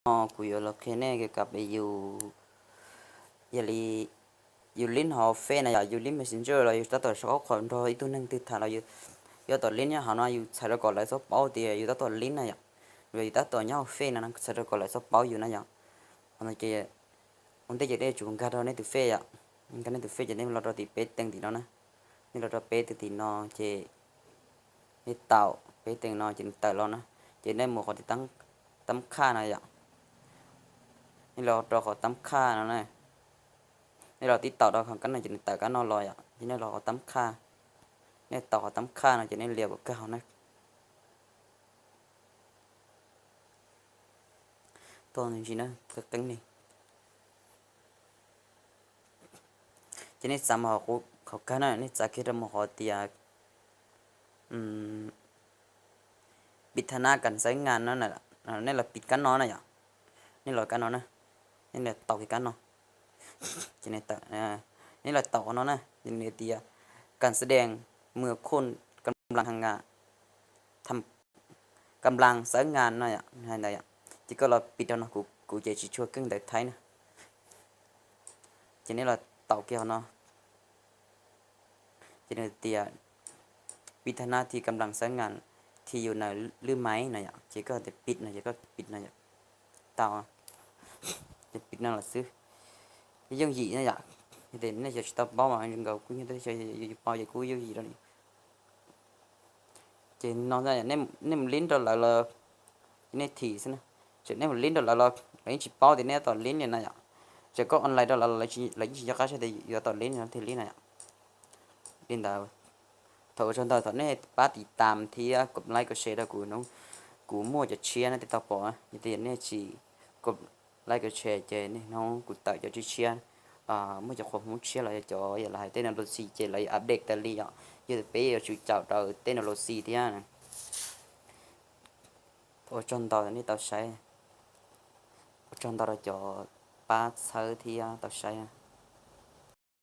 no kuv yuav los qhia nej kab peb yus, yog li yus lib hauv Face na yom, yus lib Messenger los yus tab tom sau qhov nrog ib tug neeg twg tham los yus tab tom lib nyob hauv no, yus txhais rau kom lawv txhob paub tias yus tab tom lib na yom. Yus tab tom nyob hauv Face no, txhais rau kom lawv txhob paub yus na yom. Qhov no ces ua ntej ces nej tsum nkag rau nej tus Face yom, nkag nej tus Face ces nej los rau tim peb teem tim no na. Nej los rau peb teem tim no ces nej taum peb teem no ces nws tawm los na. Ces nej mus qhov tim tab qhaj no yom. Nej los rau qhov tab qhaj no na. Nej los tib taum rau qhov kab no ces nws tawm kab no los yom. Ces nej los qhov tab qhaj, nej taum qhov tab qhaj no ces nej liam kom kawg hauv na. Tog ntsis na, qeeb qeeb li. Ces nej txav mus qhov kawg na, nej txav kiag rau mus qhov tias pib thab nab kas xawb ngas no, nej los pib kab no na yom. Nej los kab no na, nej los taum kiag kab no. Ces nej los taum qhov no na, nws tias kas xawb dees mus khun kas las hais ngas, kas las xawb ngas no yom, hais ntawd yom. Ces koj los pib rau no, kuv ces tsis tshua keej ntawv Thaib na. Ces nej los taum kiag qhov no. Ces nws tias pib thab nab thi kas las xawb ngas thi yus nas lwj maiv no yom, ces koj tias pib no, ces koj pib no yom. Tau, ces pib no lawm xwb. Yooj yim na yom. Yog tias nej xyov tsis tau paub mas nkaus kuj nyob teb chaws yus paub ces kuj yooj yim rau li. Ces no nej mus lib rau lawv los nej thim xwb na. Tseem nej mus lib rau lawv los lawv yeej tsis paub tias nej tab tom lib li na yom. Tseem koj online rau lawv los lawv yeej tsis nco qab saib tias yus tab tom lib li no thiaj li na yom. Li ntawd, thaum ua tsaug ntau thaum nej pab tiv tam thiab kom like kom share rau kuv, kuv muaj cov tshiab nej thiaj tau pom. Yog tias nej tsis kom like kom share ces niaj hnub kuv tawm cov tshiab tshiab, muaj cov qhuas hmoob tshiab los yog cov yam lawv hais technology ces lawv update tas li yom. Yog peb yuav tsum caum rau technology thiab. Ua tsaug ntau nej tau saib. Ua tsaug ntau rau cov pab txhawb thiab tau saib.